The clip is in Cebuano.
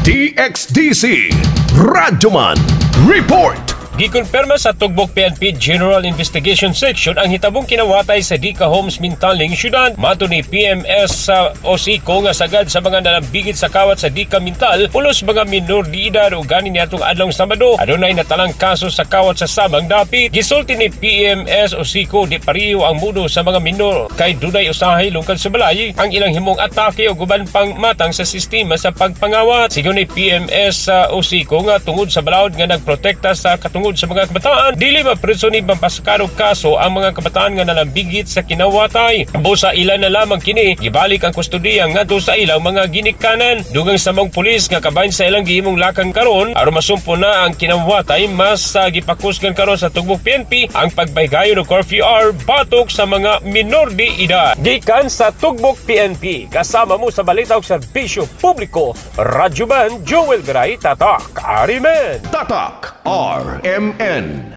DXDC Radyoman Report. Gikumpirma sa Tugbok PNP General Investigation Section ang hitabong kinawatay sa Dika Homes Mintaling Syudad. Mato ni PMS sa Osiko nga sagad sa mga nalambigit sa kawat sa Dika Mintal, pulos mga minor di edad o gani niadtong adlong Sabado. Adunay natalang kaso sa kawat sa samang dapit. Gisulti ni PMS Osiko, di pareho ang mudo sa mga minor kay dunay usahay lungkad sa balay ang ilang himong atake o guban pang matang sa sistema sa pagpangawat. Sigon ni PMS sa Osiko nga tungod sa balaod nga nagprotekta sa katungod sa mga kabataan, dili mapreso ni pampasakaro kaso ang mga kabataan nga nalambigit sa kinawatay. Busa ilan na lamang kini, gibalik ang kustodiya ngadto sa ilang mga ginikanan. Dugang sa mga pulis nga kabahin sa ilang gihimong lakang karon aron masumpo na ang kinawatay, mas gipakusgan karon sa Tugbok PNP ang pagbaygayon og curfew hour batok sa mga minor de edad. Gikan sa Tugbok PNP, kasama mo sa balita ug serbisyo publiko, Radyoman Joel Garay, Tatak, Arimen. Tatak RMN.